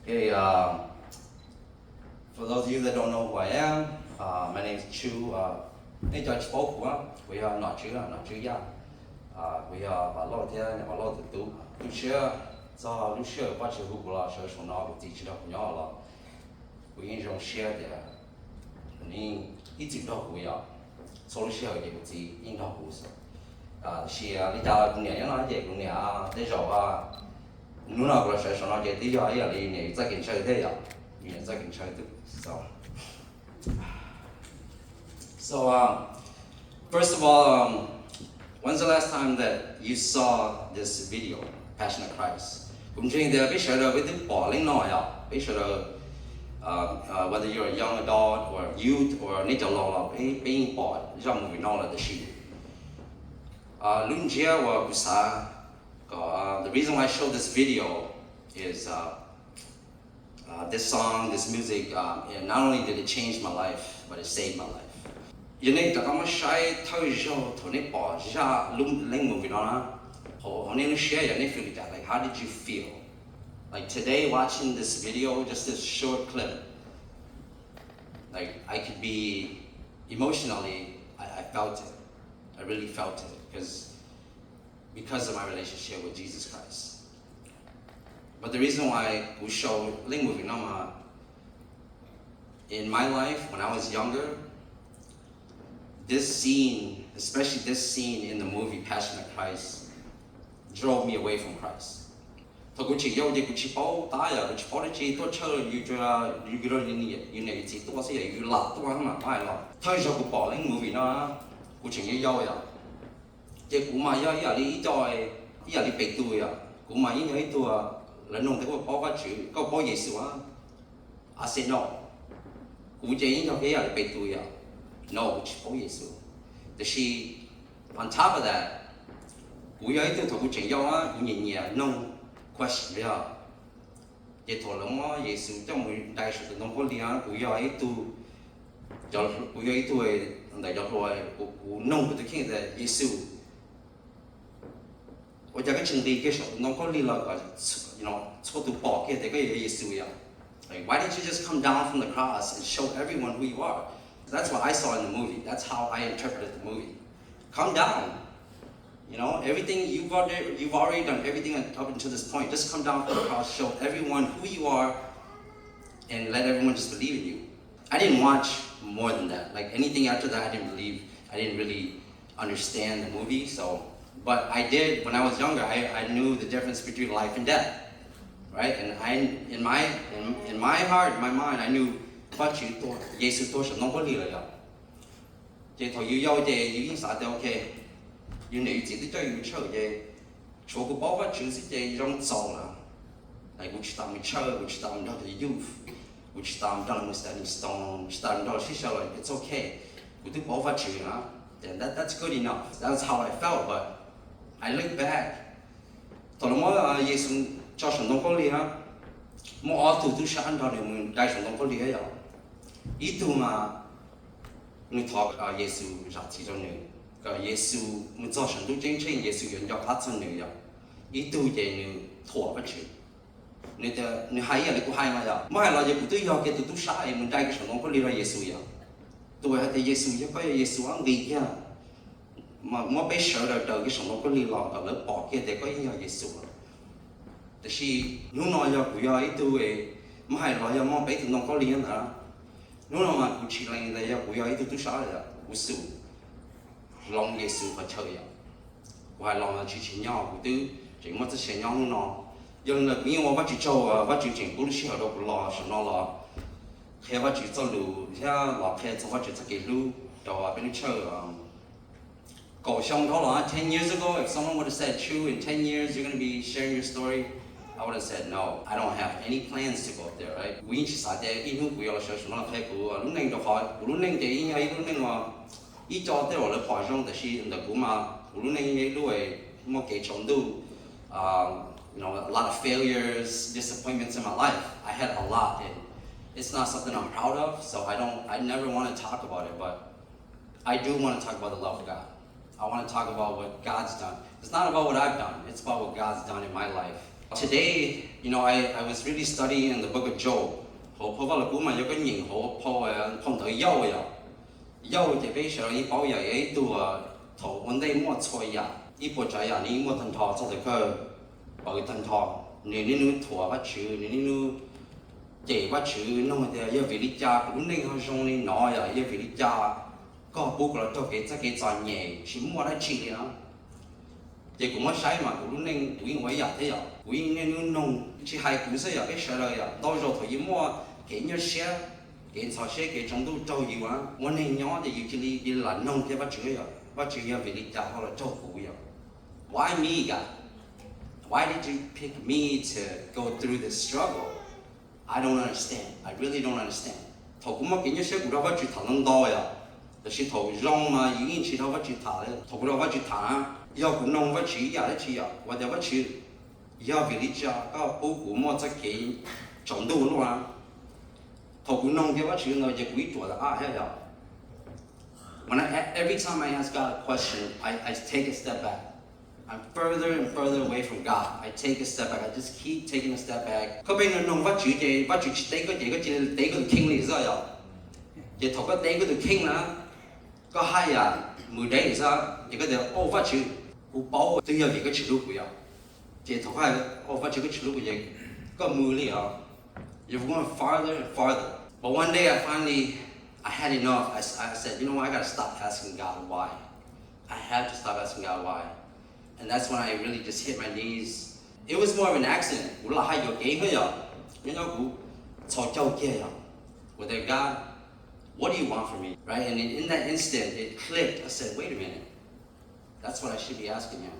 Hey, um, for those of you that don't know who I am, uh, my name is Chu. Uh, nej cov tsis paub kuv, kuv yog Nom Tswb, Nom Tswb Yaj. Uh, kuv yog Vam Lauj thiab Nyab Vam Lauj tus tub. Tu siab txog lub sij hawm Vajtswv hu kuv los sawv saum no, kuv txiv tsis nrog kuv nyob los kuv yeej zoo siab tias kuv yeej ib txwm nrog kuv yom. Txhua lub sij hawm ces kuv txiv yeej nrog kuv xwb. Tiam sis li cas kuv niam nyob no ces kuv niam tej zaum hnub no kuv los sawv saum no ces twb yog ib yam li niam yus txoj kev ntshaw thiab yom. Niam yus txoj kev ntshaw twb so, um, first of all, um, when's the last time that you saw this video, Passion of Christ? Kuv ntseeg tias peb sawv daws peb twb pom leej no yom, peb sawv daws, uh, uh, whether you're a young adult or youth or nej cov laus los peb, peb yeej pom zaj movie no lawm tab sis, uh, lub ntsiab uas kuv xav kom, uh, the reason why I show this video is, uh, uh, this song, this music, um, it not only did it change my life, but it saved my life. Yog nej rov qab muab saib thawj zaug thaum nej pom zaj lub leej movie no na, hauv, hauv nej lub siab yog nej feel li cas? Like, how did you feel? Like today, watching this video, just this short clip, like, I could be emotionally, I, I felt it. I really felt it because, because of my relationship with Jesus Christ. But the reason why kuv show leej movie no mas, in my life, when I was younger, this scene, especially this scene in the movie Passion of Christ, drove me away from Christ. Thaum kuv tseem yau ces kuv tsis paub tab yom, kuv tsis paub dab tsi, tuaj chaw yus, yus, yus niam yus txiv tuaj xwb yom, yus lam tuaj mas pab hais los. Thawj zaug kuv pom leej movie no, kuv tseem yau yau yom, ces kuv mas yog ib yam li ib co, ib yam li pes tus yom, kuv mas yeej yog ib tug, lawv nug tias koj paub Vajtswv, koj paub Yexus a? I said no. Kuv ces yeej yog ib yam li pes tus yom, no, kuv tsis paub Yexus. Tiam sis on top of that, kuv yog ib tug thaum kuv tseem yau kuv nyiam nyiam noog question yog, ces thaum lawv muab Yexus coj mus ntais saum tus ntoo khaub lig, kuv yog ib tug, kuv yog ib tug ntawm cov hluas, kuv, kuv noog kuv tus kheej tias Yexus, ua cas koj tsis nqis kiag saum tus ntoo khaub lig los kom txhua tus pom kiag tias koj yog Yexus yom? Like, why didn't you just come down from the cross and show everyone who you are? That's what I saw in the movie. That's how I interpreted the movie. Come down. You know, everything you've already, you've already done everything up until this point. Just come down from the cross, show everyone who you are, and let everyone just believe in you. I didn't watch more than that. Like, anything after that, I didn't believe. I didn't really understand the movie. So, but I did, when I was younger, I, I knew the difference between life and death, right? And I, in my, in, in my heart, in my mind, I knew Vajtswv, Yexus tuag saum ntoo khaub lig lawm yom. Ces thaum yus yau ces yus yeej xav tias, ok, yus niam yus txiv twb coj yus mus chaw ces tshuav kuv paub Vajtswv xwb ces zoo txaus lawm. Kuv tsis tas mus chaw, kuv tsis tas mus nrog cov youth, kuv tsis tas mus nrog lawv mus standing stone, tsis tas mus nrog lawv sib sau los, it's okay. Kuv twb paub Vajtswv na. That, that's good enough. That's how I felt, but I look back. Thaum lawv muab Yexus tso saum ntoo khaub lig, muaj ob tug tub sab nrog nws mus dai saum ntoo khaub lig yom. Ib tug mas nws thov Yexus zam txim rau nws, kom Yexus mus txog saum ntuj ceeb tsheej, Yexus yuav nco qab txog nws yom. Ib tug ces nws thuam Vajtswv. Nws tias, nws hais ib yam li kuv hais mas yom, muab hais los yog kuv twb yog kiag tus tub sab es mus dai kiag saum ntoo khaub lig rau Yexus yom. Tus hais tias Yexus, yog koj yog Yexus, nqis kiag, muab peb sawv daws raws kiag saum ntoo khaub lig los kom lawv pom kiag tias koj yeej yog Yexus. Tiam sis hnub no yog kuv yog ib tug, muab hais los yog muaj peb tus ntoo khaub lig ntawd, hnub no mas kuv tsis lees tias yog kuv yog ib tug tub sab lawm, kuv xum hloov Yexus qhov chaw yom. Kuv hais los mas tsis tsim nyog, kuv twb tseem muaj txoj sia nyob hnub no. Yog li ntawd kuv yeej ua Vajtswv tsaug, Vajtswv tseem pub lub sij hawm rau kuv los saum no los qhia Vajtswv txoj lus thiab los qhia txog Vajtswv txoj kev hlub rau peb lub tshawj. Kaum xyoo dhau los, ten years ago, if someone would have said, Chu, in ten years you're gonna be sharing your story, I would have said, no, I don't have any plans to go up there, right? Kuv yeej tsis xav tias ib hnub kuv yuav los sawv saum no qhia kuv lub neej, rau qhov kuv lub neej ces yeej yog ib lub neej uas ib co tej uas lawv pom zoo, tiam sis ntawm kuv mas kuv lub neej yeej yog ib lub muaj kev tsaus ntuj, um, you know, a lot of failures, disappointments in my life. I had a lot, and it's not something I'm proud of, so I don't, I never want to talk about it, but I do want to talk about the love of God. I want to talk about what God's done. It's not about what I've done. It's about what God's done in my life. Today, you know, I, I was really studying in the book of Job. Hauv phau Vaj Lug Kub mas yog koj nyeem hauv phau, phau ntawv Yauj yom. Yauj ces peb sawv daws yeej paub yog ib tug thaum ua ntej muaj txhua yam, ib puas tsav yam nws yeej muaj tag nrho txog ntawm kawg, paws tag nrho. Nws niaj hnub thuam Vajtswv, nws niaj hnub cem Vajtswv, nug tias yog vim li cas kuv lub neej ho zoo li no yom, yog vim li cas koj pub kuv los raug kev txoj kev txom nyem tsis muaj dab tsi li no. Ces kuv muab saib mas kuv lub neej kuv yeej ua ib yam thiab yom, kuv yeej niaj hnub nug, tsis hais kuv xwb yom, peb sawv daws yom, ntau zaus thaum yus muaj kev nyuaj siab, kev ntxhov siab, kev tsaus ntuj raug yus ua neeg nyob ces yus cia li lam nug kiag Vajtswv yom, Vajtswv yog vim li cas ho los raug kuv yom? Why me, God? Why did you pick me to go through this struggle? I don't understand. I really don't understand. Thaum kuv muaj kev nyuaj siab kuv nrog Vajtswv tham ntau ntau yom, tab sis thaum zoo mas yus yeej tsis nrog Vajtswv tham li. Thaum kuv nrog Vajtswv tham, yog kuv nug Vajtswv ib yam dab tsi yom, ua tias Vajtswv, yog vim li cas koj pub kuv muaj txoj kev tsaus ntuj luaj? Thaum kuv nug kiag Vajtswv ntawd ces kuv ib ruam tas ab thiab yom. When I, every time I ask God a question, I, I take a step back. I'm further and further away from God. I take a step back. I just keep taking a step back. Koj pheej nug nug Vajtswv ces Vajtswv tsis teb koj ces koj cia li teb koj tus kheej li xwb yom. Ces thaum koj teb koj tus kheej na, koj haj yam mus deb xwb, ces koj tias, Au Vajtswv, kuv paub twb yog vim koj tsis hlub kuv yom. Ces thaum koj hais, Au Vajtswv, koj tsis hlub kuv, ces koj mus li os. You're going farther and farther. But one day I finally, I had enough. I, I said, You know what? I gotta stop asking God why. I have to stop asking God why. And that's when I really just hit my knees. It was more of an accident. Kuv lam hais yuam kev xwb yom. Nyob nyob kuv txhos caug kiag yom. With that, God, what do you want from me? Right? And in, in that instant, it clicked. I said, Wait a minute. That's what I should be asking him.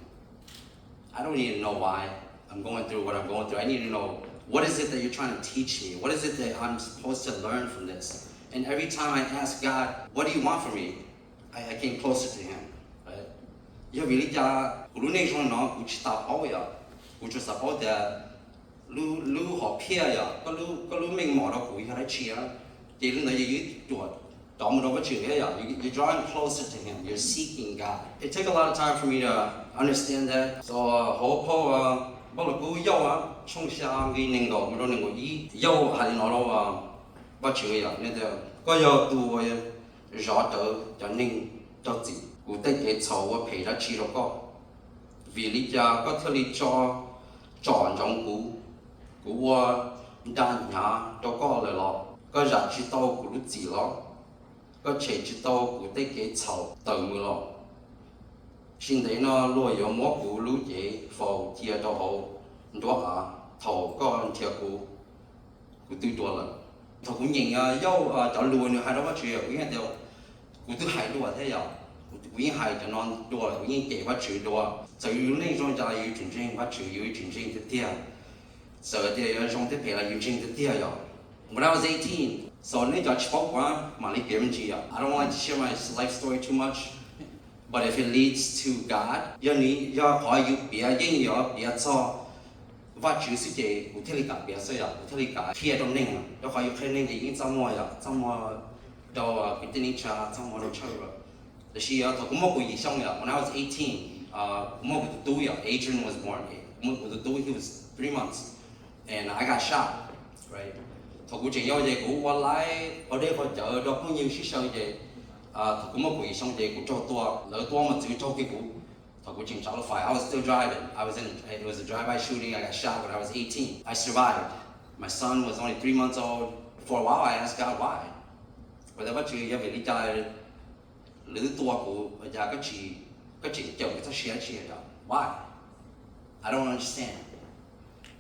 I don't need to know why I'm going through what I'm going through. I need to know, what is it that you're trying to teach me? What is it that I'm supposed to learn from this? And every time I ask God, What do you want from me? I, I came closer to him. Right? Yog vim li cas kuv lub neej zoo no kuv tsis tas paub yom? Kuv tsuas xav paub tias lub, lub hom phiaj yom, koj lub, koj lub meej mom rau kuv yog dab tsi. Ces li ntawd yus yuav ruam rov mus rau Vajtswv thiab yom, you, you're drawing closer to him, you're seeking God. It take a lot of time for me to understand that. So hauv phau Vaj Lug Kub Yauj tshooj xya nqe nees nkaum mus rau nees nkaum ib, Yauj hais li no rau Vajtswv yom, nws tias, Koj yog tus uas zov rawv cov neeg raug txim. Kuv tej kev txhaum ua phem dab tsi rau koj? Vim li cas koj thiaj li tso, tsom ntsoov kuv? Kuv ua dag hnyav rau koj lawm los? Koj zam tsis tau kuv lub txim los? Koj tshem tsis tau kuv tej kev txhaum tawm mus los? Tsis ntev no luag yuav muab kuv lub cev faus cia rau hauv nruab av. Thaum koj nrhiav kuv, kuv twb dua lawm. Thaum kuv nyeem Yauj cov lus nws hais rau Vajtswv, kuv yeej tias, kuv twb hais dua thiab yom, kuv yeej hais cov no dua, kuv yeej cem Vajtswv dua. Txawm yus lub neej zoo cas los yus tseem ntseeg Vajtswv, yus tseem ntseeg tiag tiag. Txawm tias yuav zoo thiab phem los yus ntseeg tiag tiag yom. When I was eighteen, so nej cov tsis paub kuv mam li piav me ntsis yom. I don't want to share my life story too much, but if it leads to God, yog nws, yog qhov yus piav yeej yuav piav txog Vajtswv xwb ces kuv thiaj li kam piav xwb yom, kuv thiaj li kam qhia rau neeg. Rau qhov yus qhia neeg ces yeej txaj muag yom, txaj muag rau kwv tij neej tsa, txaj muag rau church. Tab sis thaum kuv muaj kaum yim xyoo yom, when I was eighteen, kuv muaj kuv tus tub yom, Adrian was born. Kuv muaj kuv tus tub, he was three months, and I got shot. Thaum kuv tseem yau ces kuv ua laiv qhov dej qhov cawv nrog phooj ywg sib sau ces thaum kuv muaj kaum yim xyoo ces kuv raug tua, lawv tua mos txwv raug kiag kuv. Thaum kuv tseem tsav lub fais, I was still driving. I was in, it was a drive-by shooting. I got shot when I was eighteen. I survived. My son was only three months old. For a while, I asked God why. Ua li Vajtswv, yog vim li cas lawv twb tua kuv, ua cas koj tseem, koj tseem cawm kuv txoj sia dab tsi yom? Why? I don't understand.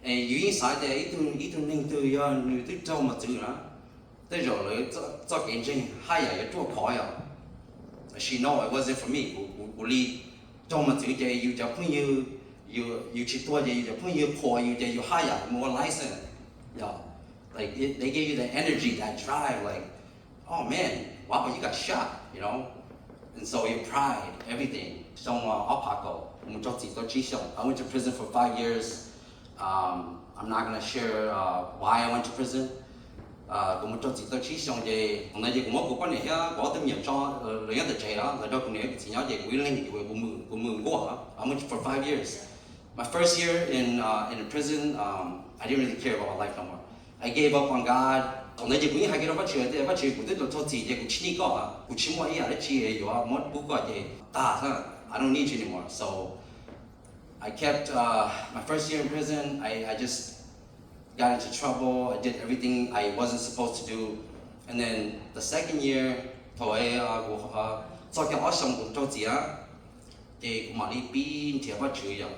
Yus yeej xav tias ib tug, ib tug neeg twg yog nws twb raug mos txwv na, tej zaum lawv txoj kev ntseeg haj yam yuav ruaj khov yom. Tab sis no, it wasn't for me. Kuv, kuv li raug mos txwv ces yus cov phooj ywg, yus tsis tuag ces yus cov phooj ywg qhuas yus ces yus haj yam mus ua license yom. Like, they give you the energy, that drive, like, Oh man, wow, you got shot, you know? And so your pride, everything. Xyoo ob phav kaum, kuv mus raug txim tau tsib xyoos. I went to prison for five years. Um, I'm not gonna share uh, why I went to prison. Uh, kuv mus raug txim tau tsib xyoos ces thaum ntawd ces kuv muab kuv poj niam thiab kuv ob tug me nyuam tso, lawv nyob tom tsev lawm, lawv nrog kuv niam thiab kuv txiv nyob ces kuv ib leeg kuv, kuv mus nkuaj. I went for five years. My first year in uh, in prison, um, I didn't really care about my life no more. I gave up on God. Thaum ntawd ces kuv yeej hais kiag rau Vajtswv tias, Vajtswv, kuv twb tau raug txim ces kuv tsis nyiam koj, kuv tsis muaj ib yam dab tsi yuav muab pub koj ces tag, I don't need you anymore. So I kept uh, my first year in prison. I, I just got into trouble. I did everything I wasn't supposed to do. And then the second year, thaum kuv txog kiag ob xyoos kuv raug txim, ces kuv mam li pib nrhiav Vajtswv yom.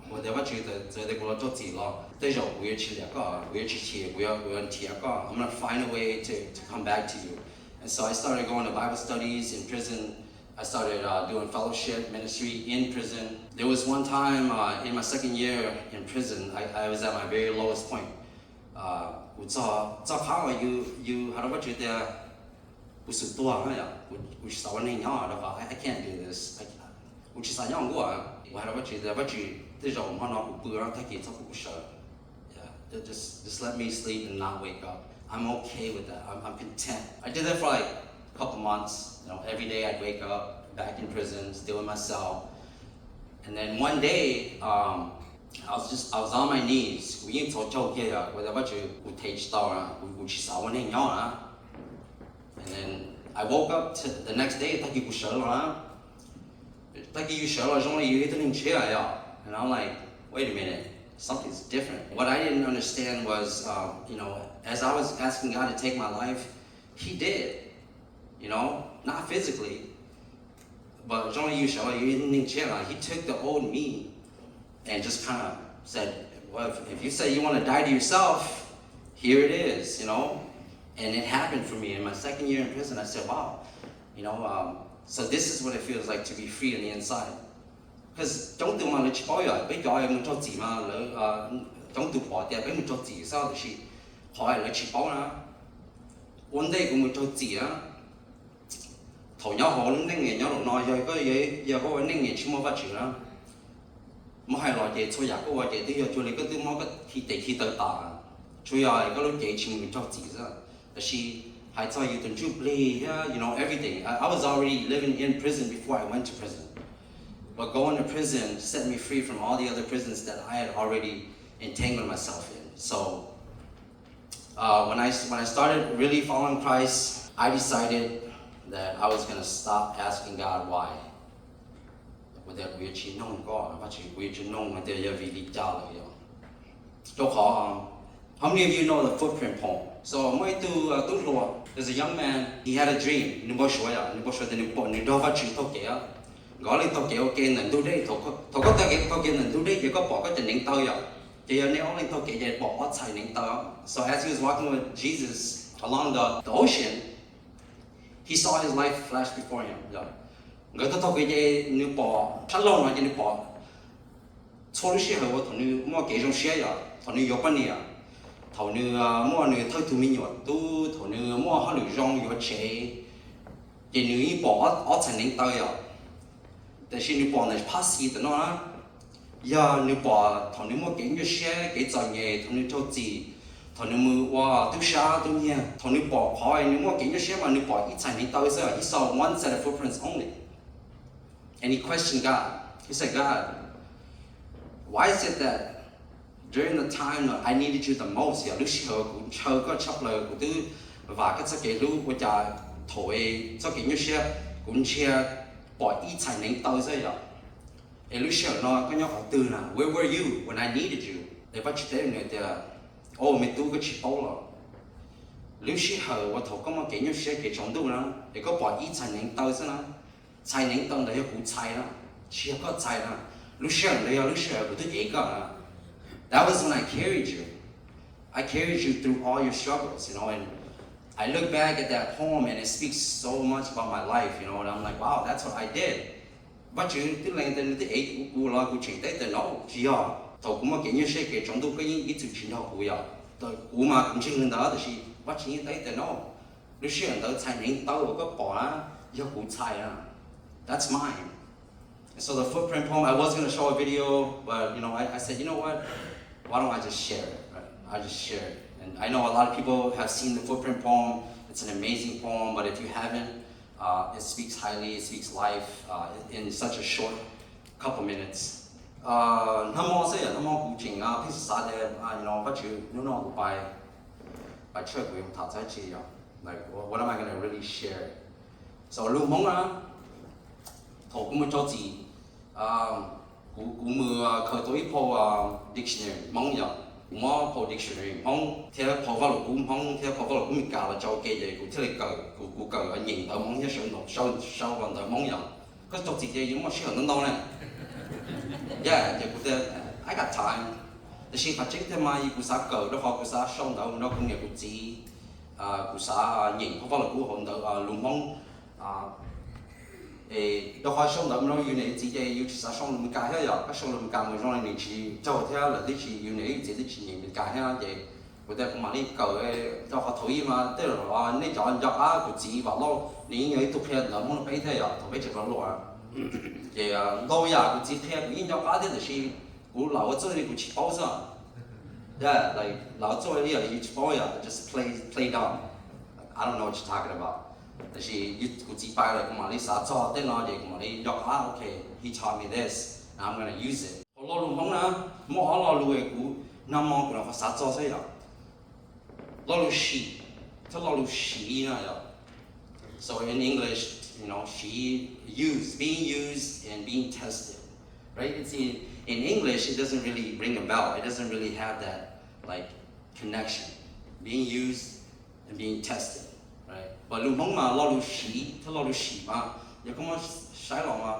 Kuv tias, Vajtswv, txawm tias kuv los raug txim los tej zaum kuv yuav tsis liam koj, kuv yuav tsis chim, kuv yuav, kuv yuav nrhiav koj. I'm gonna find a way to, to come back to you. And so I started going to Bible studies in prison. I started uh, doing fellowship ministry in prison. There was one time uh, in my second year in prison, I, I was at my very lowest point. Uh, kuv txog, txog qhov uas yus, yus hais rau Vajtswv tias, kuv xum tuag na yom, kuv, kuv tsis xav ua neeg nyob rau qhov I, I can't do this. I, kuv tsis xav nyob nkuaj. Kuv hais rau Vajtswv tias, Vajtswv, tej zaum hmo no kuv pw tag kis txhob pub kuv sawv. Yeah, just, just let me sleep and not wake up. I'm okay with that. I'm, I'm content. I did that for like a couple months. You know, every day I'd wake up back in prison, still in my cell. And then one day, um, I was just, I was on my knees. Kuv yeej txhos caug kiag yom, kuv tias, Vajtswv, kuv them tsis tau na, kuv, kuv tsis xav ua neeg nyob na. And then I woke up to the next day, tag kis kuv sawv los na. Tag kis yus sawv los zoo li yus ib tug neeg tshiab yom. And I'm like, wait a minute, something's different. What I didn't understand was, um, you know, as I was asking God to take my life, He did. You know, not physically, but zoo li yus sawv los yus ib tug neeg tshiab, like, He took the old me and just kind of said, well, if, if you say you want to die to yourself, here it is, you know? And it happened for me in my second year in prison. I said, wow, you know, um, so this is what it feels like to be free on the inside. Because coob tug mas lawv tsis paub yom, peb cov mus raug txim mas lawv, coob tug pom tias peb mus raug txim xwb, tiam sis qhov lawv tsis paub na, ua ntej kuv mus raug txim na, thaum nyob hauv lub neej nyob lawm no, yog koj, yog koj ua neej tsis muaj Vajtswv na, muab hais los ces txhua yam koj ua ces twb yog cuag li koj twb muab koj khi tes khi taw tas, tsuas yog koj lub cev tsis mus raug txim xwb. Tab sis hais txog yus tus ntsuj plig thiab, you know, everything. I, I was already living in prison before I went to prison. But going to prison set me free from all the other prisons that I had already entangled myself in. So uh, when I, when I started really following Christ, I decided that I was going to stop asking God why. Kuv tias kuv yuav tsis noog koj, Vajtswv, kuv yuav tsis noog tias yog vim li cas lawm yom. Rau qhov, how many of you know the footprint poem? So muaj ib tug tub hluas, there's a young man, he had a dream. Nws npau suav yom, nws npau suav tias nws pom nws nrog Vajtswv taug kev. Nkawd leej taug kev ua ke ntawm ntug dej. Thaum koj taug kev, taug kev ntawm ntug dej ces koj pom koj cov neev taw yom. Ces yog nej ob leeg taug kev ces pom ob txhais neev taw. So as he was walking with Jesus along the, the ocean, he saw his life flash before him. Nkawd taug taug kev ces nws pom sab laug no ces nws pom txhua lub sij hawm uas thaum nws muaj kev zoo siab yom, thaum nws yuav poj niam, thaum nws muaj nws thawj tug me nyuam tub, thaum nws muaj hauj lwm zoo yuav tsev, ces nws yeej pom ob txhais neev taw yom. Tiam sis nws pom ntawm phab xis ntawm no na, yog nws pom thaum nws muaj kev nyuaj siab kev txom nyem, thaum nws raug txim, thaum nws mus ua tub sab tub nyiag, thaum nws pom qhov nws muaj kev nyuaj siab mas nws pom ib txhais neev taw xwb, he saw one set of footprints only. And he questioned God. He said, God, why is it that during the time that I needed you the most, yog lub sij hawm kuv ntshaw koj tshaj plaws, kuv twb vam koj txoj kev hlub, ua cas thaum txoj kev nyuaj siab kuv ntsia pom ib txhais neev taw xwb yom? Es lub sij hawm no koj nyob qhov twg na? Where were you when I needed you? Es Vajtswv teb nws tias, o me tub, koj tsis paub los? Lub sij hawm uas thaum koj muaj kev nyuaj siab kev tsaus ntuj na, es koj pom ib txhais neev taw xwb na, txhais neev taw ntawd yog kuv txhais na, tsis yog koj txhais na. Lub sij hawm ntawd yog lub sij hawm kuv twb ev koj na. That was when I carried you. I carried you through all your struggles, you know, and I look back at that poem and it speaks so much about my life, you know, and I'm like, wow, that's what I did. Vajtswv twb lees tias nws twb ev kuv los kuv tseem teb tias no, tsis yog. Thaum kuv muaj kev nyuaj siab kev tsaus ntuj koj yeej ib txwm tsis nrog kuv yom. Kuv mas kuv ntseeg li ntawd tab sis Vajtswv yeej teb tias no, lub sij hawm ntawd txhais neev taw uas koj pom na, yog kuv txhais na. That's mine. And so the footprint poem, I was going to show a video, but you know, I, I said, you know what? Why don't I just share it? Right? I just share it. And I know a lot of people have seen the footprint poem. It's an amazing poem, but if you haven't, uh, it speaks highly, it speaks life uh, in such a short couple minutes. Hnub no xwb yom, hnub no kuv tseem pheej xav xav tias, you know, Vajtswv, hnub no kuv pais, pais church kuv yuav tham txog dab tsi yom, like what am I gonna really share? So lus Hmoob na, thaum kuv mus rau txim, kuv kuv mus khaws tau ib phau dictionary Hmoob yom, kuv muab phau dictionary Hmoob thiab phau Vaj Lug Kub Hmoob thiab phau Vaj Lug Kub Meskas los tso ua ke ces kuv thiaj li kawm, kuv kuv kawm nyeem ntawv Hmoob thiab sawv ntawv, sawv ntawv Hmoob yom. Koj rau txim ces yuav muaj sij hawm ntau ntau ne. Yeah, ces kuv tias I got time. Tiam sis qhov tseeb tiag mas kuv xav kawm rau qhov kuv xav sau ntawv mus rau kuv niam kuv txiv, kuv xav nyeem phau Vaj Lug Kub hauv ntawv lus Hmoob. Rau qhov sau ntawv mus rau yus niam yus txiv ces yus tsis xav sau lus Meskas thiab yom, koj sau lus Meskas mus zoo li nws tsis raug thiab lawv twb tsis, yus niam yus txiv twb tsis nyeem Meskas thiab ces kuv tias kuv mam li kawm, rau qhov thaum ub mas tej zaum nej cov nco qab kuv txiv Vam Lauj nws yeej yog ib tug qhia ntawv Hmoob rau peb thiab yom, thaum peb tseem hluas hluas. Ces ntau yam kuv txiv qhia kuv yeej nco qab thiab tiam sis kuv lam ua txuj li kuv tsis paub xwb. Yeah, like lam ua txuj li yam li yus tsis paub yom, just play play dumb. Like, I don't know what you're talking about. Tiam sis kuv txiv pais lawm kuv mam li xav txog tej no ces kuv mam li nco qab, okay, he taught me this, and I'm gonna use it. Hauv lo lus Hmoob na, muaj ob lo lus kuv hnub no kuv rov qab xav txog xwb yom. Lo lus sim thiab lo lus siv na yom. So in English, you know, siv, use, being used and being tested, right? It's in, in English, it doesn't really ring a bell. It doesn't really have that, like, connection. Being used and being tested, right? But lus Hmoob mas lo lus siv thiab lo lus sim mas, yog koj muab saib los mas,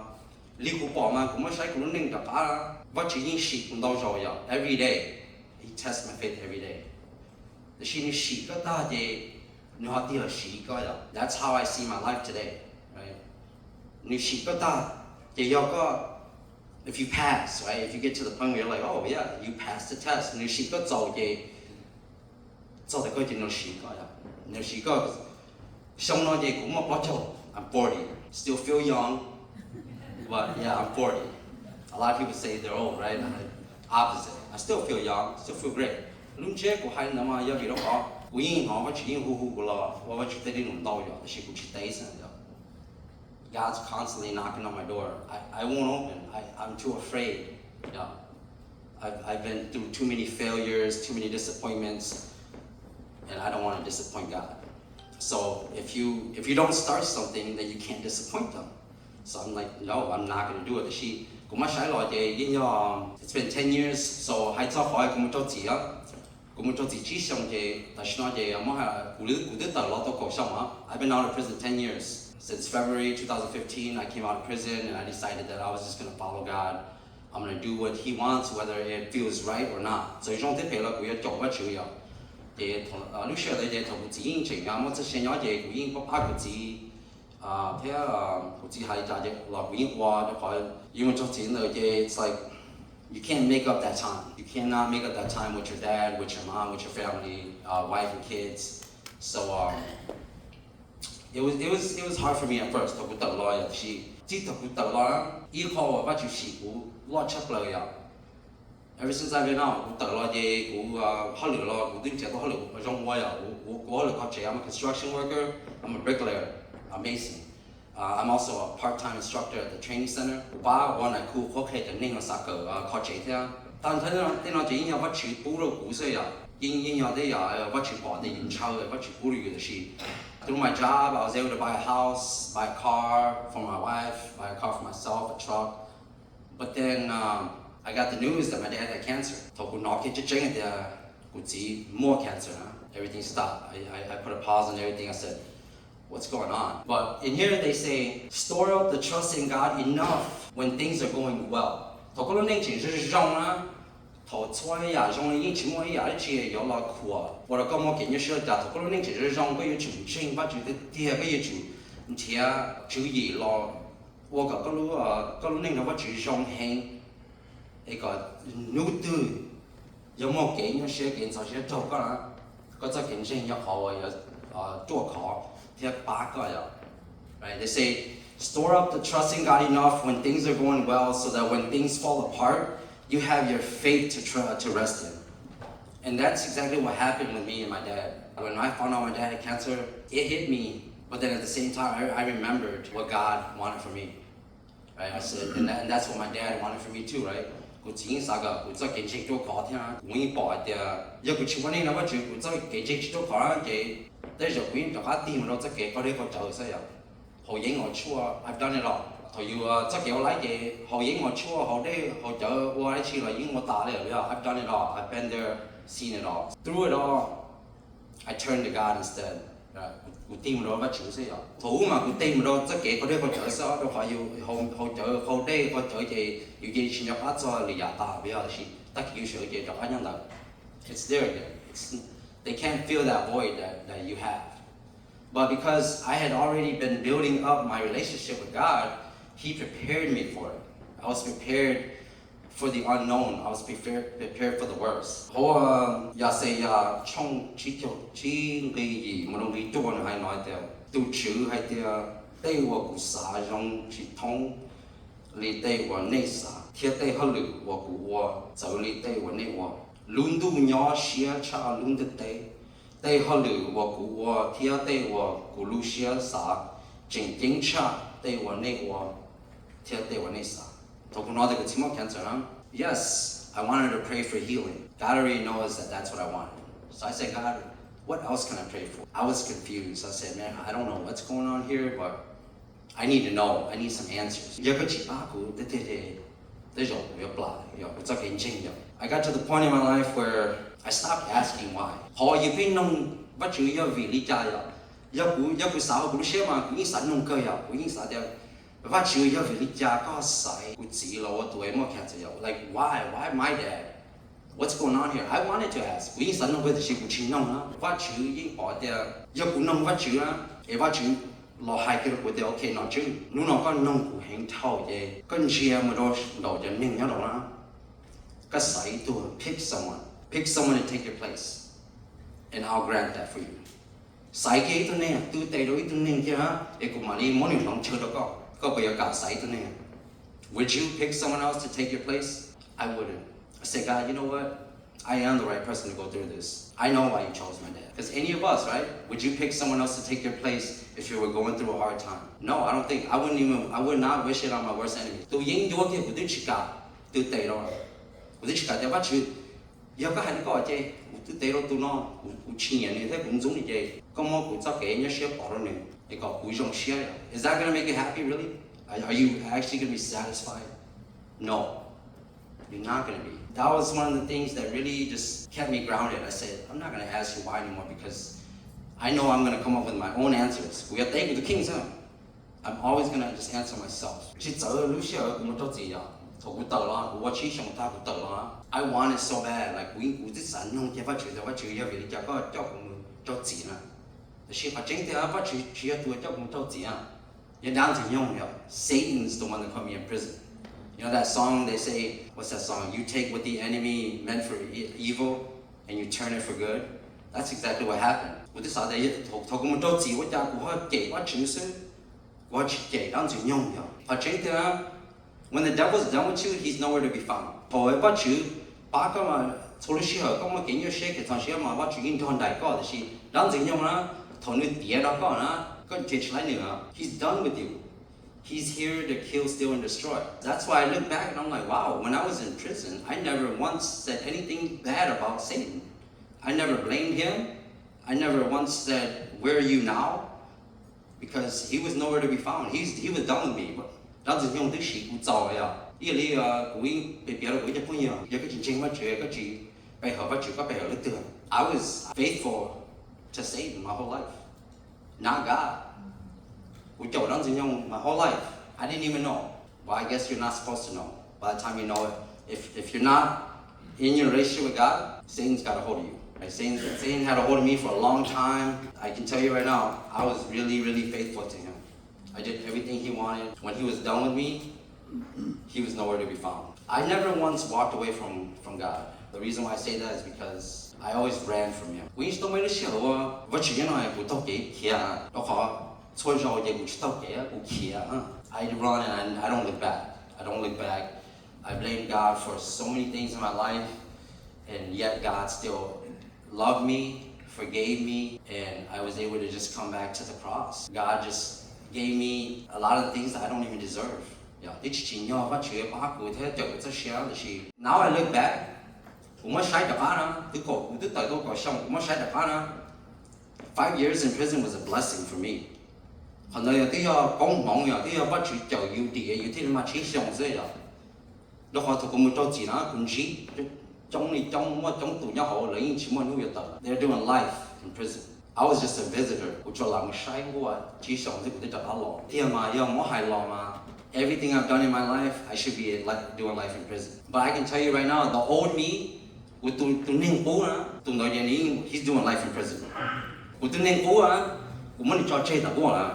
li kuv pom mas kuv muab saib kuv lub neej rov qab, Vajtswv yeej sim kuv ntau zaus yom, every day. He tests my faith every day. Tiam sis nws sim koj tag ces nws ho tig los siv koj yom. That's how I see my life today, right? Nws sim koj tag ces yog koj, if you pass, right? If you get to the point where you're like, oh yeah, you passed the test, nws sim koj txaus ces txog tias koj ces nws siv koj, nws siv koj. Xyoo no ces kuv muaj plaub caug, I'm forty, still feel young, but yeah, I'm forty. A lot of people say they're old, right? Opposite, I still feel young, still feel great. Lub ntsiab kuv hais ntawd mas yog vim rau qhov kuv yeej hnov Vajtswv yeej hu hu kuv los ua Vajtswv tej li num ntau yom, tiam sis kuv tsis teb xwb yom. God's constantly knocking on my door. I, I won't open. I, I'm too afraid. Yeah. I've, I've been through too many failures, too many disappointments, and I don't want to disappoint God. So if you if you don't start something, then you can't disappoint them. So I'm like, no, I'm not gonna do it. Tiam sis kuv muab saib los ces yeej yog, it's been ten years, so hais txog qhov kuv mus rau txim, kuv mus rau txim tsib xyoos ces tam sim no ces muab, kuv kuv twb tawm los tau kaum xyoo os. I've been out of prison ten years. Since February two thousand fifteen, I came out of prison and I decided that I was just gonna follow God. I'm gonna do what He wants, whether it feels right or not. Txawm zoo thiab phem los kuv yuav caum Vajtswv yom. Ces lub sij hawm ntawd ces thaum kuv txiv yeej tseem muaj txoj sia nyob ces kuv yeej pab pab kuv txiv thiab kuv txiv hais li cas los kuv yeej ua, rau qhov yus mus rau txim ntawd ces it's like you can't make up that time. You cannot make up that time with your dad, with your mom, with your family, uh, wife and kids. So um, it was it was it was hard for me at first thaum kuv tawm los yom, tiam sis txij thaum kuv tawm los ib qho uas Vajtswv sim kuv loj tshaj plaws yom. Ever since I've been out, kuv tawm los ces kuv hauj lwm los kuv twb nrhiav tau hauj lwm zoo ua yom. Kuv kuv hauj lwm kho tsev, I'm a construction worker, I'm a bricklayer, a mason. Uh, I'm also a part-time instructor at the training center. Kuv pab ua nais khu qhuab qhia cov neeg uas xav kawm kho tsev thiab. Tag nrho tej no ces yeej yog Vajtswv pub rau kuv xwb yom. Yeej yeej yog tej yam Vajtswv pom tias yus ntshaw, Vajtswv pub rau yus. Tiam sis through my job, I was able to buy a house, buy a car for my wife, buy a car for myself, a truck. But then um, I got the news that my dad had cancer. Thaum kuv hnov kiag tseeb tseeb hais tias kuv txiv muaj cancer, everything stopped. I, I, I put a pause on everything. I said, what's going on? But in here they say, store up the trust in God enough when things are going well. Thaum koj lub neej tseem zoo zoo na, thaum txhua yam zoo li yeej tsis muaj ib yam dab tsi yuav los khuam ua rau koj muaj kev nyuaj siab li cas, thaum koj lub neej tseem zoo zoo, koj yuav tsum ntseeg Vajtswv tiag tiag, koj yuav tsum nrhiav tswv yim los ua kom koj lub neej nrog Vajtswv zoo heev, es kom hnub twg yog muaj kev nyuaj siab kev ntxhov siab raug koj na, koj txoj kev ntseeg yog qhov uas yuav ruaj khov thiab pab koj yom. Right? They say, store up the trust in God enough when things are going well so that when things fall apart, you have your faith to, tr- to rest in. And that's exactly what happened with me and my dad. When I found out my dad had cancer, it hit me. But then at the same time, I, I remembered what God wanted for me. Right? I said, and, that, and that's what my dad wanted for me too, right? Kuv txiv yeej xav kom kuv txoj kev ntseeg ruaj khov thiab, kuv yeej pom hais tias yog kuv tsis ua neej no Vajtswv kuv txoj kev ntseeg tsis ruaj khov ces tej zaum kuv yeej rov qab tig mus rau txoj kev qaug dej qaug cawv xwb yom. Haus yeeb haus tshuaj, I've done it all. Thaum yus txoj kev ua laib ces haus yeeb haus tshuaj, haus dej haus cawv, ua dab tsi los yeej ua tas li. I've done it all, I've been there, seen it all, through it all, I turn to God instead. Kuv tig mus rau Vajtswv xwb yom. Thaum ub mas kuv tig mus rau txoj kev qaug dej qaug cawv xwb, rau qhov yus haus cawv, qaug dej qaug cawv ces yus cia li tsis nco qab txog lwm yam tas, yog tiam sis tag kis yus sawv ces rov qab nyob ntawd. It's there again. It's, they can't fill that void that, that you have. But because I had already been building up my relationship with God, He prepared me for it. I was prepared for the unknown. I was prepared, prepared for the worst. Hauv Yaxayas tshooj tsib caug tsib nqi yim mus rau nqi cuaj nws hais no hais tias, tus Tswv hais tias, tej uas kuv xav zoo tsis thoob li tej uas nej xav, thiab tej hauj lwm uas kuv ua txawv li tej uas nej ua. Lub ntuj nyob siab tshaj lub ntiaj teb. Tej hauj lwm uas kuv ua thiab tej uas kuv lub siab xav tseem ceeb tshaj tej uas nej ua thiab tej uas nej xav. Thaum kuv hnov tias kuv tsis muaj cancer na, yes, I wanted to pray for healing. God already knows that that's what I wanted. So I said, God, what else can I pray for? I was confused. I said, man, I don't know what's going on here, but I need to know. I need some answers. Yog koj tsis pab kuv tiag tiag ces tej zaum kuv yuav plam, yog kuv txoj kev ntseeg yom. I got to the point in my life where I stopped asking why. Qhov yus pheej noog Vajtswv yog vim li cas yom. Yog kuv, yog kuv xav hauv kuv lub siab mas kuv yeej xav noog kawg yom. Kuv yeej xav tias, Vajtswv, yog vim li cas koj xaiv kuv txiv los ua tus es muaj cancer yom? Like, why? Why my dad? What's going on here? I wanted to ask. Kuv yeej xav noog kawg tiam sis kuv tsis noog na. Vajtswv yeej pom tias yog kuv noog Vajtswv na, es Vajtswv los hais kiag rau kuv tias, ok, nom tswv, hnub no koj noog kuv heev dhau ces koj ntsia mus rau nraum cov neeg nyob rau na, koj xaiv ib tug, pick someone, pick someone to take your place, and I'll grant that for you. Xaiv kiag ib tug neeg, twv tes rau ib tug neeg kiag na, es kuv mam li muab nws hloov chaw rau koj. Koj puas yuav kam xaiv ib tug neeg? Would you pick someone else to take your place? I wouldn't. I said, God, you know what? I am the right person to go through this. I know why you chose my dad. Because any of us, right? Would you pick someone else to take your place if you were going through a hard time? No, I don't think. I wouldn't even, I would not wish it on my worst enemy. Tus yeeb ncuab kiag kuv twb tsis kam twv tes rau, kuv twb tsis kam tias, Vajtswv, yog koj hais li koj ces kuv twv tes rau tus no, kuv tsis nyiam nws thiab kuv ntxub nws ces koj muab kuv txoj kev nyuaj siab pov rau nws es kom kuv zoo siab. Is that gonna make you happy, really? Are, are you actually gonna be satisfied? No, you're not gonna be. That was one of the things that really just kept me grounded. I said, I'm not gonna ask you why anymore because I know I'm gonna come up with my own answers. Kuv yuav teb kuv tus kheej xwb. I'm always gonna just answer myself. Tsis txawv lub sij hawm kuv mus raug txim yom, thaum kuv tawm los kuv ua tsib xyoos tag kuv tawm los, I want it so bad, like, kuv, kuv twb xav noog kiag Vajtswv tias, Vajtswv, yog vim li cas koj coj kuv mus raug txim na? Tiam sis qhov tseeb tiag Vajtswv tsis yog tus coj kuv mus raug txim na. Yog dab Ntxwg Nyoog yom, Satan's the one that put me in prison. You know that song they say, what's that song? You take what the enemy meant for e- evil and you turn it for good. That's exactly what happened. Kuv twb xav tias thaum kuv mus raug txim ua cas kuv ho cem Vajtswv xwb, kuv ho tsis cem dab Ntxwg Nyoog yom. Qhov tseeb tiag, when the devil's done with you, he's nowhere to be found. Thaum Vajtswv pab koj mas txhua lub sij hawm koj muaj kev nyuaj siab kev txog siab mas Vajtswv yeej nrog nraim koj, tiam sis dab Ntxwg Nyoog na, thaum nws tiav rau koj na, koj nrhiav tsis laib nws, he's done with you. He's here to kill, steal, and destroy. That's why I look back and I'm like, wow, when I was in prison, I never once said anything bad about Satan. I never blamed him. I never once said, where are you now? Because he was nowhere to be found. He's, he was done with me. Dab Ntxwg Nyoog twb siv kuv txaus yom. Ib yam li kuv yeej piav piav rau kuv ib co phooj ywg, yog koj tsis ntseeg Vajtswv, koj tsis pe hawm Vajtswv, koj pe hawm leej twg? I was faithful to Satan my whole life. Not God. Kuv caum dab Ntxwg Nyoog my whole life. I didn't even know. Well, I guess you're not supposed to know. By the time you know it, if, if you're not in your relationship with God, Satan's got a hold of you. Right? Satan, Satan had a hold of me for a long time. I can tell you right now, I was really, really faithful to him. I did everything he wanted. When he was done with me, he was nowhere to be found. I never once walked away from, from God. The reason why I say that is because I always ran from him. Kuv yeej tsis tau muaj ib lub sij hawm uas Vajtswv nyob no kuv taug kev khiav, rau qhov txhua zaus ces kuv tsis taug kev, kuv khiav. I run and I, I don't look back. I don't look back. I blame God for so many things in my life, and yet God still loved me, forgave me, and I was able to just come back to the cross. God just gave me a lot of things that I don't even deserve. Yog twb tsis tsim nyog Vajtswv pab kuv thiab cawm kuv txoj sia, tiam sis now I look back, kuv muab saib rov qab na, twb kaum, kuv twb tawm tau kaum xyoo, kuv muab saib rov qab na, five years in prison was a blessing for me. Qhov ntawd yog twb yog koob hmoov, yog twb yog Vajtswv cawm yus dim yus thiaj li mag tsib xyoo xwb yog. Rau qhov thaum kuv mus rau txim na kuv ntsib coob li coob, muaj coob tus nyob hauv lawv yeej tsis muaj hnub yuav tawm. They're doing life in prison. I was just a visitor, kuv tsuas lam mus saib nkuaj tsib xyoo xwb kuv twb rov qab los. Tiag mas yog muab hais los mas everything I've done in my life, I should be like doing life in prison. But I can tell you right now, the old me, kuv tus, tus neeg qub na, tus ntawd ces nws, he's doing life in prison. Kuv tus neeg qub na, kuv muab nws tso tseg tom nkuaj lawm.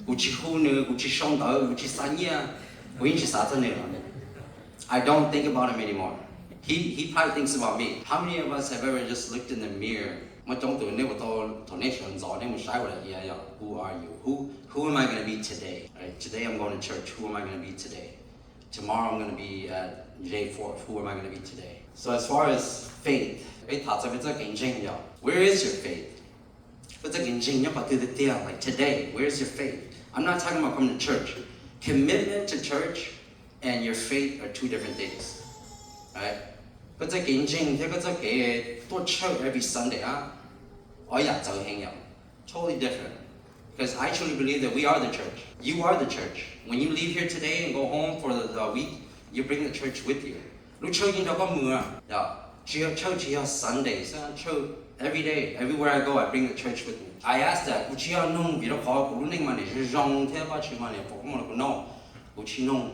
Kuv tsis hu nws, kuv tsis sau ntawv, kuv tsis xa nyiaj, kuv yeej tsis xav txog nws lawm. I don't think about him anymore. He, he probably thinks about me. How many of us have ever just looked in the mirror? Muaj coob tus nej ua tau, thaum nej sawv ntxov nej mus saib ua la ia yog, who are you? Who, who am I gonna be today? Right? Today I'm going to church. Who am I gonna be today? Tomorrow I'm gonna be at J four. Who am I gonna be today? So as far as faith, peb tham txog peb txoj kev ntseeg yog, where is your faith? Koj txoj kev ntseeg nyob qhov twg tiag tiag? Like today, where is your faith? I'm not talking about coming to church. Commitment to church and your faith are two different things. Right? Koj txoj kev ntseeg thiab koj txoj kev tuaj church every Sunday a, ob yam txawv heev yom. Totally different. Because I truly believe that we are the church. You are the church. When you leave here today and go home for the, the week, you bring the church with you. Lub church yeej nrog koj mus, yog tsis yog church tsis yog Sunday xwb, church every day, everywhere I go, I bring the church with me. I ask that, kuv tsis yog nug vim rau qhov kuv lub neej mas niam zoo zoo thiab Vajtswv mas niam foom koob hmoov rau kuv no, kuv tsis nug.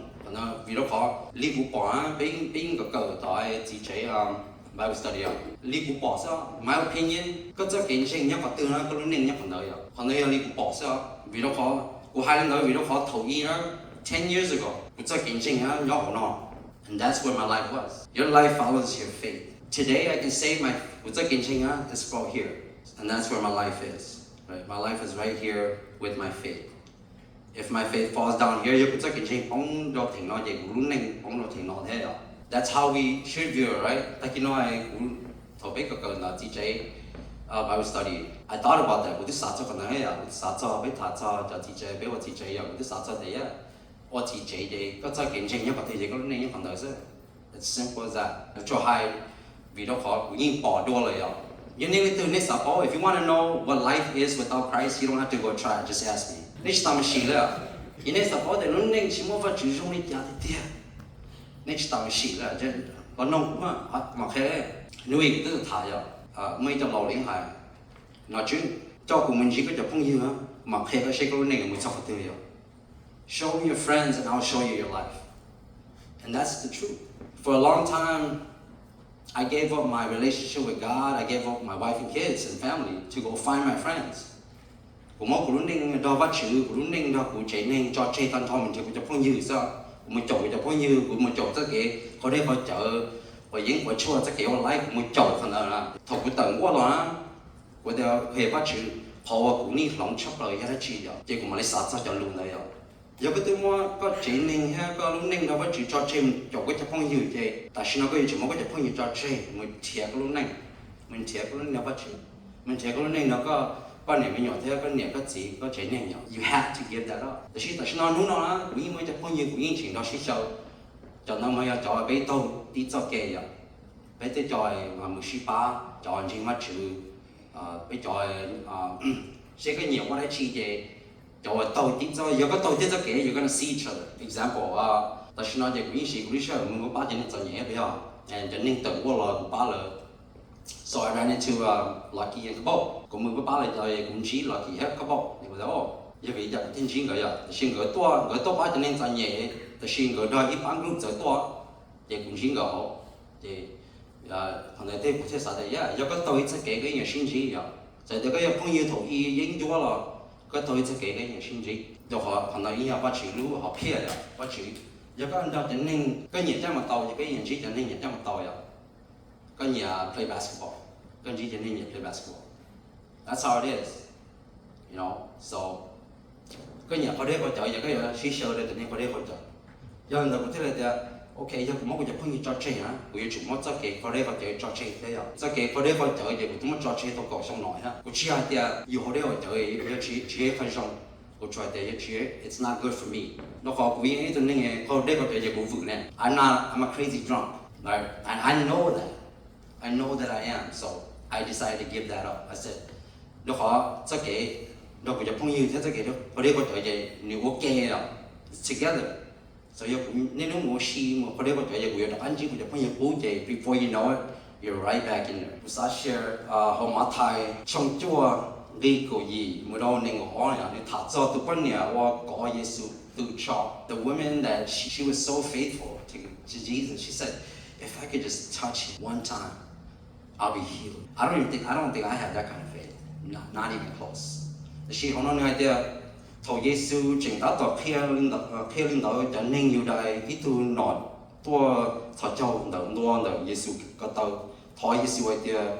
Vim rau qhov li kuv pom, peb, peb yeej kawm kawm tom txiv tsev Bible study, li kuv pom xwb, my opinion, koj txoj kev ntseeg nyob qhov twg na koj lub neej nyob qhov ntawd yom. Qhov ntawd yog li kuv pom xwb. Vim rau qhov kuv hais li ntawd vim rau qhov thaum ub na, ten years ago, kuv txoj kev ntseeg nyob hauv no. And that's where my life was. Your life follows your faith. Today I can say my, kuv txoj kev ntseeg is about here. And that's where my life is. Right? My life is right here with my faith. If my faith falls down here, yog kuv txoj kev ntseeg poob rau theem no ces kuv lub neej poob rau theem no thiab yom. That's how we should view it, right? Tag kis no kuv, thaum peb kawm kawm ntawm txiv tsev Bible study, I thought about that. Kuv twb xav txog qhov ntawd yom, kuv twb xav txog peb tham txog cov txiv tsev, peb ua txiv tsev yom, kuv twb xav txog tias yog ua txiv tsev ces koj txoj kev ntseeg nyob qhov twg ces koj lub neej nyob qhov ntawd xwb. As simple as that. Kuv tsuas hais vim rau qhov kuv yeej pom dua lawm yom. Yog nej leej twg nej xav paub, if you want to know what life is without Christ, you don't have to go try it, just ask me. Nej tsis tas mus sim lawm. Yog nej xav paub tias lub neej tsis muaj Vajtswv zoo li cas tiag tiag, nej tsis tas mus sim lawm, los noog kuv mam qhia. Hnub ib kuv twb tham yom, muaj ib co laus li hais, Nom Tswb, coj kuv mus ntsib koj cov phooj ywg, kuv mam qhia koj seb koj lub neej yuav mus txog qhov twg yom. Show me your friends and I'll show you your life. And that's the truth. For a long time, I gave up my relationship with God. I gave up my wife and kids and family to go find my friends. Kuv muab kuv lub neej nrog Vajtswv, kuv lub neej nrog kuv tsev neeg tso tseg tag nrho mus nrhiav kuv cov phooj ywg xwb. Kuv mus caum kuv cov phooj ywg, kuv mus caum txoj kev qhov deb qhov cawv, quav yeeb quav tshuaj, txoj kev ua laib, kuv mus caum qhov ntawd na. Thaum kuv tawm nkuaj los na, kuv tias, Vajtswv, qhov uas kuv nim hloov tshaj plaws yog dab tsi yom? Ces kuv mam li xav txog cov lus ntawd yom. Yog koj twb muab koj tsev neeg thiab koj lub neej nrog Vajtswv tso tseg mus caum koj cov phooj ywg, ces tam sim no koj yuav tsum muab koj cov phooj ywg tso tseg mus nrhiav koj lub neej, mus nrhiav koj lub neej nrog Vajtswv, mus nrhiav koj lub neej nrog koj, koj niam me nyuam thiab koj niam koj txiv koj tsev neeg yom. You have to give that up. Tiam sis tam sim no hnub no na kuv yeej muaj ib co phooj ywg kuv yeej tseem nrog sib xyaw. Cov ntawd mas yog cov peb taug tib txoj kev yom. Peb tej co mus sib pab, cov ntseeg Vajtswv, peb cov, seb koj nyiam ua dab tsi ces cov uas taug tib txoj, yog koj taug tib txoj kev you're gonna see each other. Example, tam sim no ces kuv yeej siv kuv lub sij hawm mus pab cov neeg txom nyem puas yog? Cov neeg tawm nkuaj los kuv pab lawv. So I ran into Lucky and Kabau. Kuv mus pab pab lawv, kuv ntsib Lucky thiab Kabau, yog vim li cas kuv thiaj ntsib nkawd yom? Tiam sis nkawd tuaj, nkawd tuaj pab cov neeg txom nyem, tiam sis nkawd nrog ib pab group txawv tuaj, ces kuv ntsib nkawd hauv. Ces qhov ntawd thiaj, kuv thiaj xav tias yog koj taug ib txoj kev koj yeej yuav sib ntsib yom. Txawm tias koj yog phooj ywg thaum ub yeej ncuab los koj taug ib txoj kev koj yeej yuav sib ntsib. Rau qhov qhov ntawd yeej yog Vajtswv lub hom phiaj yom, Vajtswv. Yog koj nrog cov neeg koj nyiam coj mus tau, yog koj nyiam ntsib cov neeg nyiam coj mus tau yom. Koj nyiam play basketball, koj ntsib cov neeg nyiam play basketball. That's how it is. You know, so koj nyiam qhov deb qhov cawv, yog koj yuav sib xyaw rau cov neeg qhov deb qhov cawv. Yog li ntawd kuv thiaj li tias, ok, yog kuv muab kuv cov phooj ywg tso tseg na, kuv yuav tsum muab txoj kev qhov deb qhov cawv tso tseg thiab yom. Txoj kev qhov deb qhov cawv ces kuv twb muab tso tseg tau kaum xyoo no thiab. Kuv tsis yog hais tias yus qhov deb qhov cawv yog tsis, tsis yog ib qho zoo. Kuv tsuas hais tias yog tsis, it's not good for me. Rau qhov kuv yeej ib tug neeg qaug dej qaug cawv ces kuv vwm ne. I'm not, I'm a crazy drunk. Right? And I know that. I know that I am. So I decided to give that up. I said, rau qhov txoj kev nrog kuv cov phooj ywg thiab txoj kev qaug dej qaug cawv ces nws ua ke os, it's together. So yog kuv niaj hnub mus ua si mus qaug dej qaug cawv ces kuv yuav rov qab ntsib kuv cov phooj ywg qub ces before you know it, you're right back in there. Kuv xav share hauv Mathais tshooj cuaj nqi kaum yim mus rau nees nkaum ob no, nws tham txog tus poj niam uas kov Yexus tws tsho. The woman that she, she was so faithful to, to Jesus. She said, if I could just touch him one time, I'll be healed. I don't even think, I don't think I have that kind of faith. Not, not even close. Tiam sis hauv no nws hais tias thaum Yexus tseem tab tom qhia li ntawd, qhia li ntawd, cov neeg Yudais ib tug nom tuaj thov caug ntawm ntua ntawm Yexus ko taw, thov Yexus hais tias,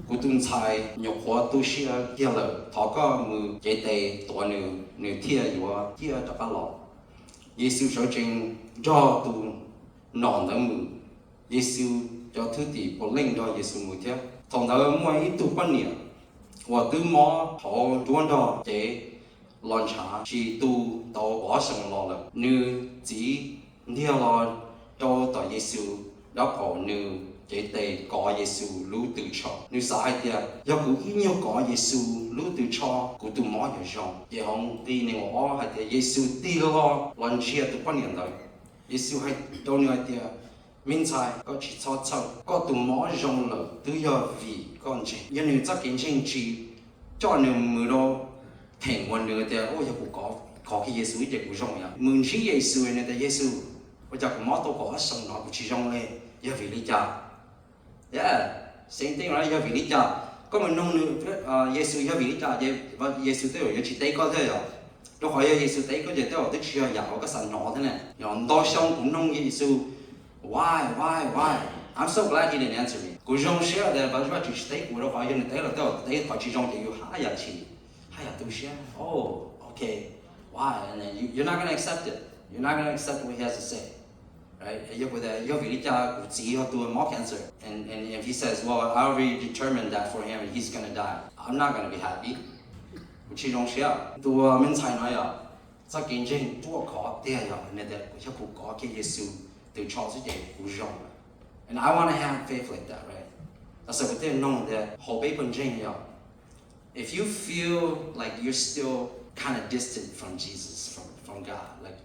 kuv tus ntxhais nyuam qhuav tu siav kiag lawm, thov koj mus cev tes tuav nws, nws thiaj yuav ciaj rov qab los. Yexus sawv tsees nrog tus nom ntawd mus. Yexus cov thwj tim puav leej nrog Yexus mus thiab. Thaum ntawd muaj ib tug poj niam uas twb mob hauv nruab nrog cev los ntshav tsis tu tau ob xyoos los lawm. Nws txiv ntiag los rau tom Yexus dab qaum, nws cev tes kov Yexus lub tws tsho. Nws xav hais tias, yog kuv ib nyuag kov Yexus lub tws tsho, kuv tus mob yuav zoo. Ces hauv nqi nees nkaum ob hais tias Yexus tig los los ntsia tus poj niam ntawd. Yexus hais rau nws hais tias, me ntxhais, koj tsis txhob txhawj, koj tus mob zoo lawm, twb yog vim koj ntseeg. Yog nws txoj kev ntseeg tsis coj nws mus rau theem uas nws tias, yog kuv kov kiag Yexus ces kuv zoo yom. Mus ntsib Yexus, nws tias, Yexus, ua cas kuv mob tau kaum ob xyoos no kuv tsis zoo li, yog vim li cas? Yeah, same thing, right? Yog vim li cas? Koj mus nug nws, Yexus, yog vim li cas? Ces Yexus tej zaum yuav tsis teb koj thiab yom. Rau qhov yog Yexus teb koj ces tej zaum twb tsis yog yam uas koj xav hnov thiab ne. Yog ntau xyoo kuv nug Yexus, why, why, why? I'm so glad he didn't answer me. Kuv zoo siab tias Vajtswv tsis teb kuv, rau qhov yog nws teb los tej zaum teb qhov tsis zoo ces yus haj yam chim, haj yam tu siab. Oh, okay, why? And then you, you're not gonna accept it. You're not gonna accept what he has to say. Right? Yog kuv tias, yog vim li cas kuv txiv yog tus mob cancer? And, and if he says, well, I already determined that for him, he's gonna die. I'm not gonna be happy. Kuv tsis zoo siab. Tus me ntxhais no yog txoj kev ntseeg ruaj khov tiag, yog nws tias, yog kuv kov kiag Yexus tws tsho xwb ces kuv zoo. And I want to have faith like that, right? Tam sim kuv thiaj nug tias, hauv peb pawg ntseeg yog, if you feel like you're still kind of distant from Jesus, from, from God, like,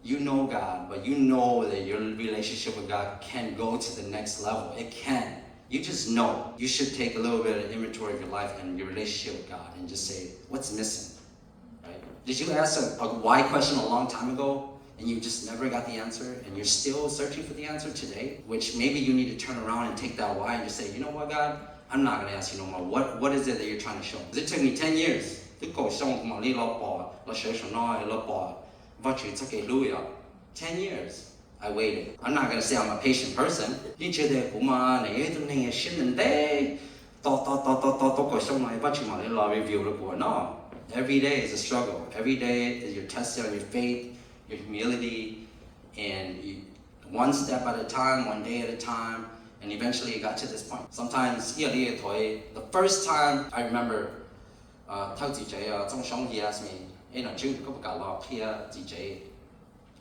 you know God, but you know that your relationship with God can go to the next level. It can. You just know. You should take a little bit of inventory of your life and your relationship with God and just say, what's missing? Right? Did you ask a, a why question a long time ago and you just never got the answer and you're still searching for the answer today? Which maybe you need to turn around and take that why and just say, you know what, God? I'm not going to ask you no more. What, what is it that you're trying to show me? 'Cause it took me ten years. Twb kaum xyoo kuv mam li los pom, los sawv saum no los pom Vajtswv txoj kev hlub yom. Ten years I waited. I'm not gonna say I'm a patient person. Yeej tsis tias kuv mas nws yog ib tug neeg siab ntev ntev, tos tos tos tos tos tau kaum xyoo no Vajtswv mam li los reveal rau kuv no. Every day is a struggle. Every day is your testing on your faith, your humility, and you, one step at a time, one day at a time, and eventually it got to this point. Sometimes, ib yam li thaum, the first time I remember, thawj txiv tsev Txooj Xyoob, he asked me, ej Nom Tswb, koj puas kam los qhia txiv tsev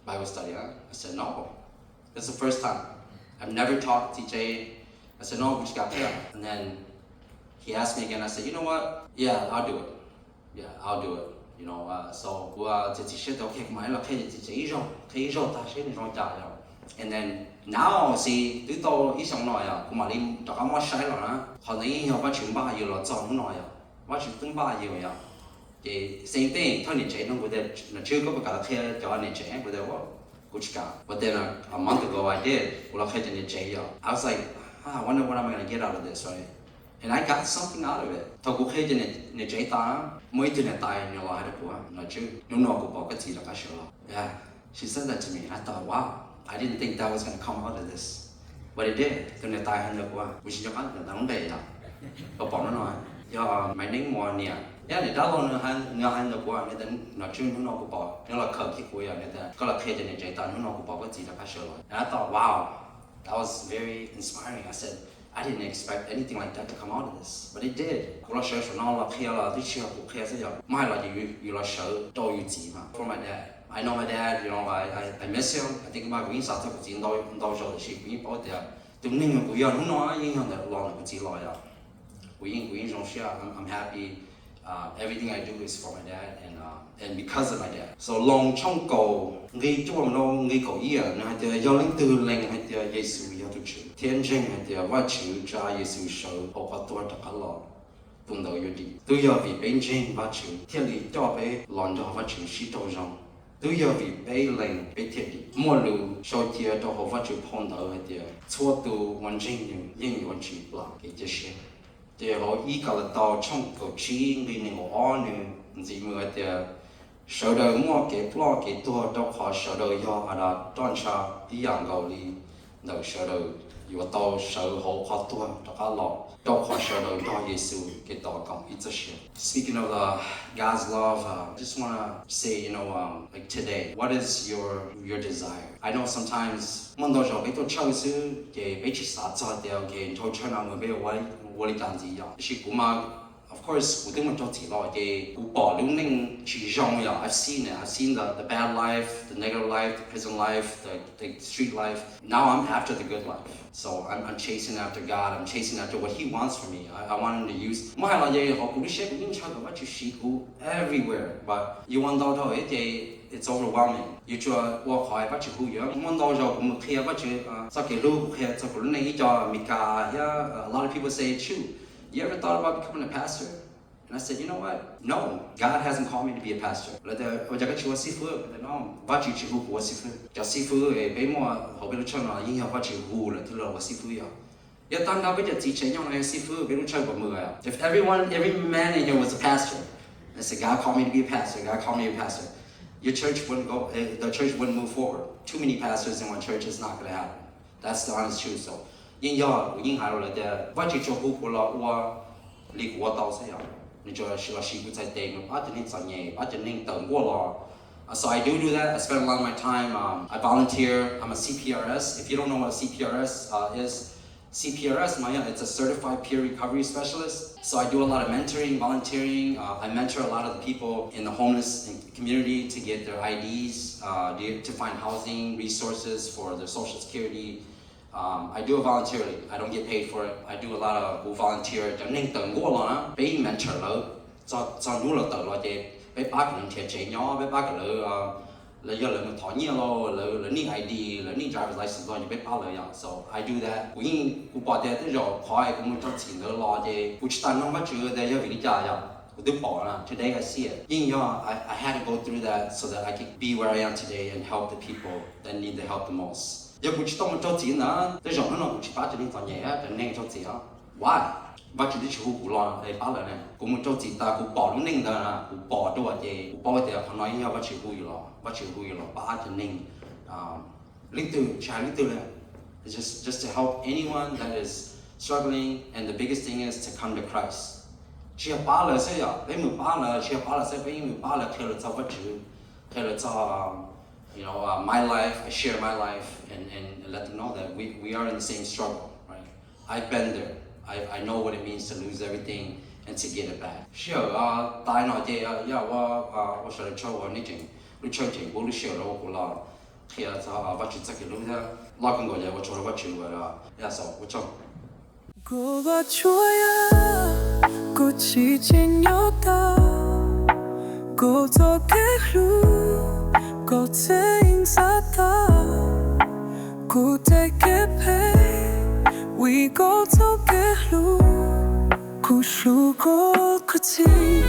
Bible study? I said, no. That's the first time. I've never taught T J. I said, no, kuv tsis kam qhia. And then he asked me again. I said, you know what? Yeah, I'll do it. Yeah, I'll do it. You know, uh, so kuv txiav txim siab tias, ok, kuv mam li los qhia txiv tsev ib zaug, qhia ib zaug tag seb nws zoo cas yom. And then now, see, twb tau ib xyoos no yom, kuv mam li rov qab muab saib los na. Qhov ntawd yeej yog Vajtswv npaj yus los txog hnub no yom. Vajtswv twb npaj yus yom. Ces same thing, thawj niam tsev nug kuv tias, Nom Tswb, koj puas kam los qhia cov niam tsev? Kuv tias, kuv tsis kam. Kuv tias, a month ago I did, kuv los qhia cov niam tsev yom. I was like, I wonder what I'm gonna get out of this, right? And I got something out of it. Thaum kuv qhia cov niam tsev tas, muaj ib tug niam tais nws los hais rau kuv, Nom Tswb, hnub no kuv pom koj txiv rov qab sawv los. Yeah, she said that to me. I thought, wow, I didn't think that was gonna come out of this. But it did. Tus niam tais hais ntawd kuv, kuv tsis nco qab niam tais lub npe yom. Kuv pom hnub no, yog Maiv Neeb Muas niam. Yog niam dab laug nws hais ntawd kuv, nws tias, Nom Tswb, hnub no kuv pom, nws los khawm kiag kuv yom, nws tias, koj los qhia cov niam tsev tas, hnub no kuv pom koj txiv rov qab sawv los. And I thought, wow, that was very inspiring. I said, I didn't expect anything like that to come out of this, but it did. Kuv los sawv saum no los qhia los twb tsis yog kuv qhia xwb yog, muab hais los ces yus los sawv rau yus txiv mas. For my dad, I know my dad, you know, I, I, I miss him. I think about, kuv yeej xav txog kuv txiv ntau ntau zaus, tiam sis kuv yeej paub tias tus neeg uas kuv yog hnub no yeej yog ntawm los ntawm kuv txiv los yog. Kuv yeej, kuv yeej zoo siab, I'm, I'm happy, uh, everything I do is for my dad and, uh, and because of my dad. So Loos tshooj kaum nqe cuaj mus rau nqe kaum ib nws hais tias, yog leej twg lees hais tias Yexus yog tus Tswv thiab ntseeg hais tias Vajtswv tsa Yexus sawv hauv qhov tuag rov qab los, tus ntawd yuav dim. Twb yog vim peb ntseeg Vajtswv thiaj li coj peb los nrog Vajtswv sib raug zoo. Twb yog vim peb lees peb thiaj dim. Muaj lus sau cia rau hauv Vajtswv phau ntawv hais tias, txhua tus uas ntseeg nws yeej yuav tsis plam kev cia siab. Ces hauv ib Kalataus tshooj kaum tsib nqe nees nkaum ob nws ntxiv mus hais tias, sawv daws muaj kev ploj kev tuag rau qhov sawv daws yog Adas roj ntsha ib yam nkaus li ntawm sawv daws yuav tau sawv hauv qhov tuag rov qab los, rau qhov sawv daws nrog Yexus Khetos koom ib txoj sia. Speaking of, uh, God's love, uh, I just wanna say, you know, um, like today, what is your, your desire? I know sometimes muaj ntau zaus peb tuaj church xwb ces peb tsis xav txog tias, okay, dhau church no mus peb ua li cas ntxiv yom. Tiam sis kuv mas, of course, kuv twb mus raug txim los ces kuv pom lub neej tsis zoo yom. I've seen it. I've seen the, the bad life, the negative life, the prison life, the, the street life. Now I'm after the good life. So I'm, I'm chasing after God. I'm chasing after what He wants for me. I, I want Him to use. Muab hais los ces hauv kuv lub siab kuv yeej ntshaw kom Vajtswv siv kuv everywhere, but yus ua ntau dhau ces it's overwhelming. Yus tsuas ua qhov Vajtswv hu yus. Muaj ntau zaus kuv mus qhia Vajtswv txoj kev hlub, kuv qhia txog kuv lub neej ib co Amelikas thiab, uh, a lot of people say, Chu, you ever thought about becoming a pastor? And I said, you know what? No, God hasn't called me to be a pastor. Lawv tias, ua cas koj tsis ua xib fwb? No, Vajtswv tsis hu kuv ua xib fwb. Cov xib fwb peb muaj hauv peb lub church no yeej yog Vajtswv hu lawv thiaj los ua xib fwb yom. Yog tag nrho peb cov txiv tsev nyob no yog xib fwb, peb lub church puas mus? If everyone, every man in here was a pastor, I said, God called me to be a pastor, God called me to be a pastor, your church wouldn't go, eh, the church wouldn't move forward. Too many pastors in one church, it's not gonna happen. That's the honest truth. So yeej yog kuv yeej hais rau lawv tias Vajtswv tsuas hu kuv los ua li kuv ua tau xwb yom. Nws tsuas los siv kuv txhais tes mus pab cov neeg txom nyem, pab cov neeg tawm nkuaj los. Uh, so I do do that. I spend a lot of my time, um, I volunteer. I'm a C P R S. If you don't know what a C P R S, uh, is, C P R S, Maya, it's a certified peer recovery specialist. So I do a lot of mentoring, volunteering. Uh, I mentor a lot of the people in the homeless community to get their I Ds, uh, to, to find housing, resources for their social security. Um, I do it voluntarily. I don't get paid for it. I do a lot of, kuv volunteer cov neeg tawm nkuaj los na, peb mentor lawv txog, txog hnub lawv tawm los ces peb pab kom lawv nrhiav tsev nyob, peb pab kom lawv, uh, lawv yog lawv mus thov nyiaj los, lawv, lawv need I D, lawv need driver's license los ces peb pab lawv yom. So I do that. Kuv yeej, kuv pom tias tej zaum qhov es kuv mus raug txim ntawd los ces kuv tsis tas nug Vajtswv tias yog vim li cas yom. Kuv twb pom na, today I see it. Yeej yog I, I had to go through that so that I could be where I am today and help the people that need the help the most. Yog kuv tsis tau mus raug txim ntawd, tej zaum hnub no kuv tsis pab cov neeg txom nyem, cov neeg raug txim os. Why? Vajtswv twb tsis hu kuv los pab lawv ne. Kuv mus raug txim tas kuv pom lub neej ntawd na, kuv pom dua ces kuv paub tias qhov no yeej yog Vajtswv hu yus los, Vajtswv hu yus los pab cov neeg, um, leej twg, tsis hais leej twg li. It's just, just to help anyone that is struggling, and the biggest thing is to come to Christ. Tsis yog pab lawv xwb yom, peb mus pab lawv, tsis yog pab lawv xwb, peb yeej mus pab lawv, qhia lawv txog Vajtswv, qhia lawv txog, you know, uh, my life, I share my life, and, and let them know that we, we are in the same struggle, right? I've been there. I, I know what it means to lose everything and to get it back. Sij hawm, uh, tas no ces, uh, yog ua, uh, ua sawv daws tsaug uas nej tseem, lub tshawj tseem pub lub sij hawm rau kuv los qhia txog, uh, Vajtswv txoj kev hlub thiab loj kawg nkaus ces ua tsaug rau Vajtswv uas, uh, yog xaus, ua tsaug. Kuv ua tsuav yog kuv tsis tseem nyob tau, kuv txoj kev hlub kuv txeev txav tau, kuv tej kev phem vim koj txoj kev hlub, kuv hlub koj qhov tseeb.